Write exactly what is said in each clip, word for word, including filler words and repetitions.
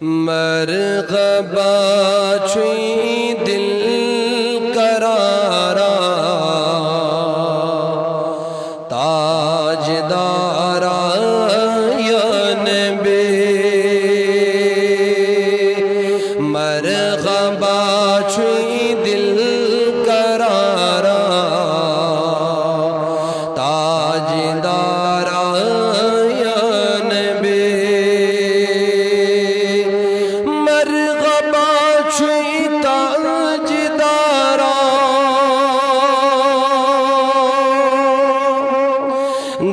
مرغبا چھُے دِل قرارا، تاجدارا یا نبی۔ مرغبا چھُے دِل قرارا، تاجدارا یا نبی۔ مرغبا چھُے تاجدارا،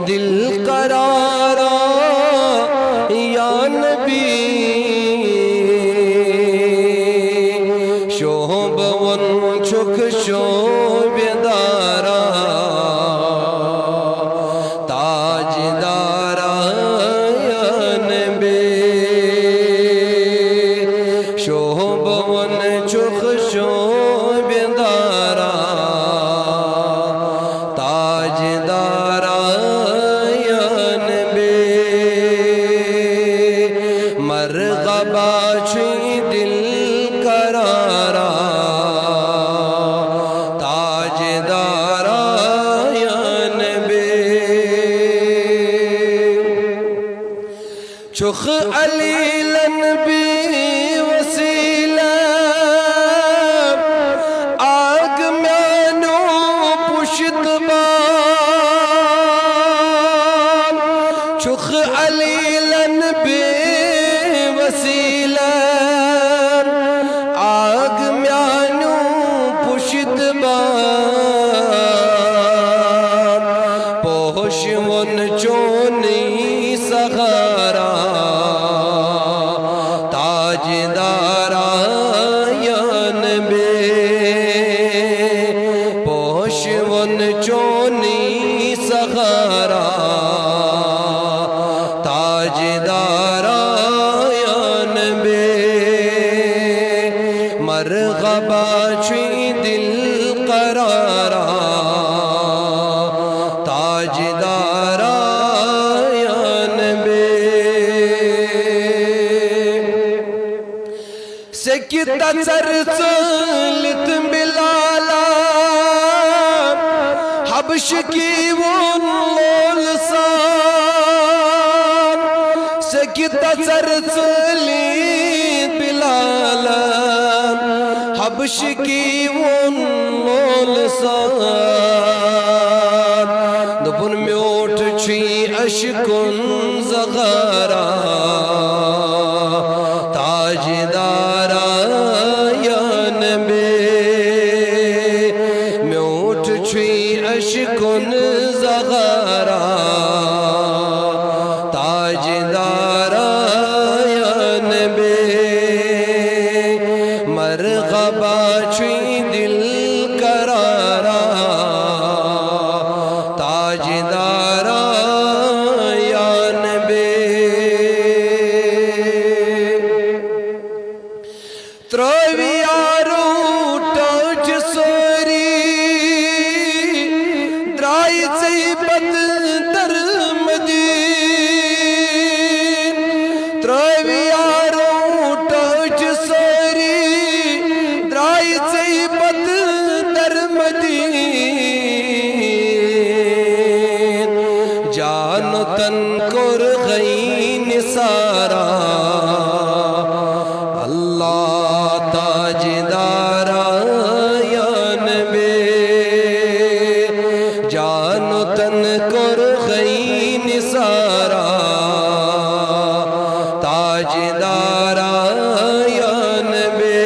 دِل قرارا یا نبی۔ شوبوُن چھُکھ شوبہِ دارا، تاجدارا یا نبی۔ شوبوُن چھُکھ شوبہِ دارا، تاجدارا یا نبی۔ مرغبا چھُے دِل قرارا، تاجدارا یا نبی۔ چھُکھ علی لن بے وسیلہ، آگ میانیو پشت بان۔ چھُکھ علی لن بے وسیلہ، آگ میانیو پشت بان۔ پوشوُن چونُے سہارا، تاجدارا یا نبی۔ پوشوُن چونُے سہارا، تاجدارا یا نبی۔ مرغبا چھُے دِل قرارا، تاجدارا یا نبی۔ سیٚکہِ تژر ژٲلِتھ بلالا، حبشکی وون لول سان۔ سیٚکہِ تژر ژٲلِتھ بلالا، حبشکی وون لول سان۔ دوٚپُن، میوٗٹھ چھُے اشکُن زغارا، تاجدارا یا نبی۔ میوٗٹھ چھُے اشکُن زغارا، تاجدارا یا نبی۔ مرغبا چھُے دِل قرارا، تاجدارا یا نبی۔ ترٲوۍ یارو ٹٲٹھۍ سٲری، درٛاے ژے پتہٕ در مدیٖن۔ ترٲوۍ یارو ٹٲٹھۍ سٲری، درٛاے ژے پتہٕ در مدیٖن۔ جانتن کوٚر غین سارا، اللہ تاجدارا یا نبی۔ جانتن کوٚر غین سارا، تاجدارا یا نبی۔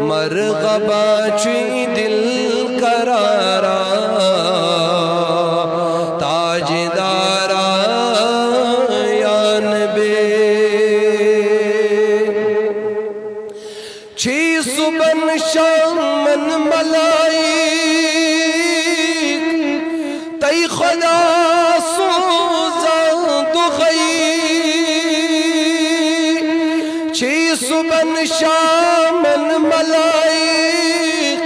مرغبا چھُے دِل قرارا، تاجدارا یا نبی۔ چھی صبحن شامن ملائک، تَے خۄدا سوزان دۄہَے۔ چھی صبحن شامن ملائک،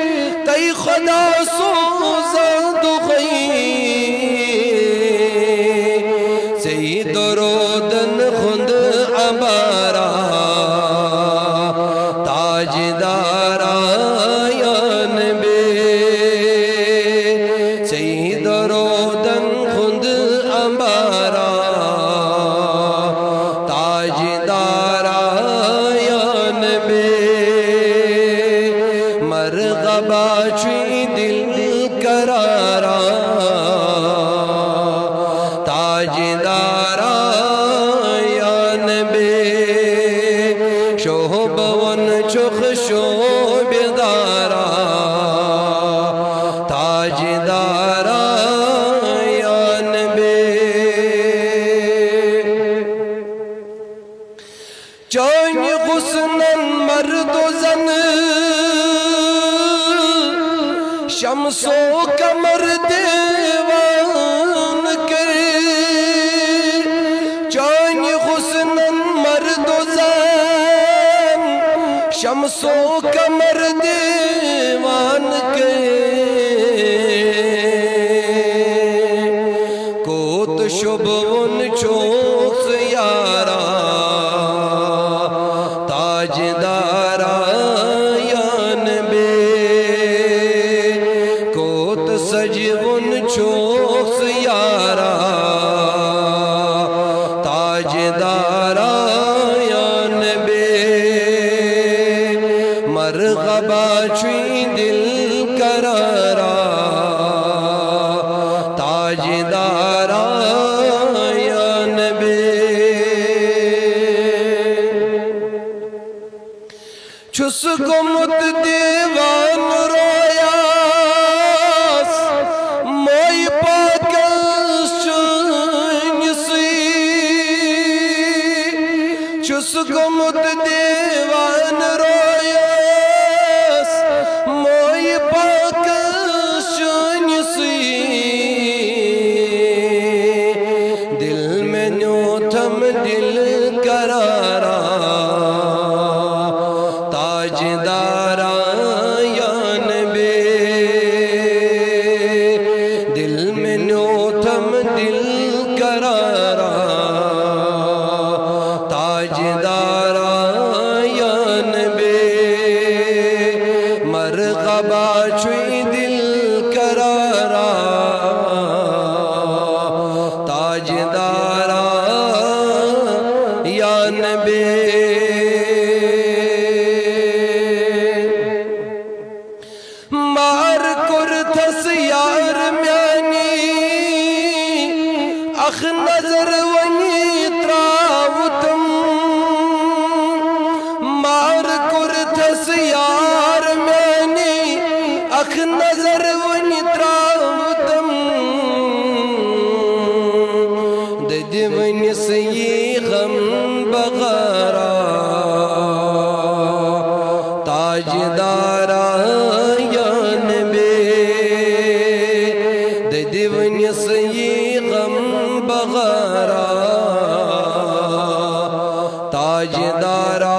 تَے خۄدا سوزان دۄہَے۔ ژے درودن ہُنٛد بارا، تاجدارا یا نبی، سید رودن خند امبارا، تاجدارا یا نبی، مرغبا چوی دل قرارا، تاجدارا یا نبی، شوبون چخ شوبدارا، تاجدارا یا نبی۔ چانہِ حسنن مرد و زن، شمس و قمر دیوان کر۔ چانہِ حسنن مرد و زن، شمس و قمر دیوان کر۔ کوت شوبون چوکھ ژٕ یارا، تاجدارا یا نبی، کوت سجوون چوکھ ژٕ یارا، تاجدارا یا نبی، مرغبا چوی دل قرارا، تاجدارا یا نبی۔ چھُس گوٚمُت دیوان رویاس، موے پاکس چٲنۍ سٕے۔ چھُس گوٚمُت دیوان رویاس، موے پاکس چٲنۍ سٕے۔ دل مےٚ نیوٗتھم دل قرارا، تاجدارا یا نبی۔ دل مےٚ نیوٗتھم دل قرارا، تاجدارا یا نبی۔ مرغبا چوی دل قرارا، تاجدارا یا نبی۔ مار کوٚرتھس یار میانی، اکھ نظر وۄنۍ تراوتم۔ مار کوٚرتھس یار میانی، اکھ نظر وۄنۍ تراوتم۔ دٔدِ وۄنۍ سہی غم بغارا، تاجدارا یا نبی۔ دٔدِ وۄنۍ سہی غم بغارا، تاجدارا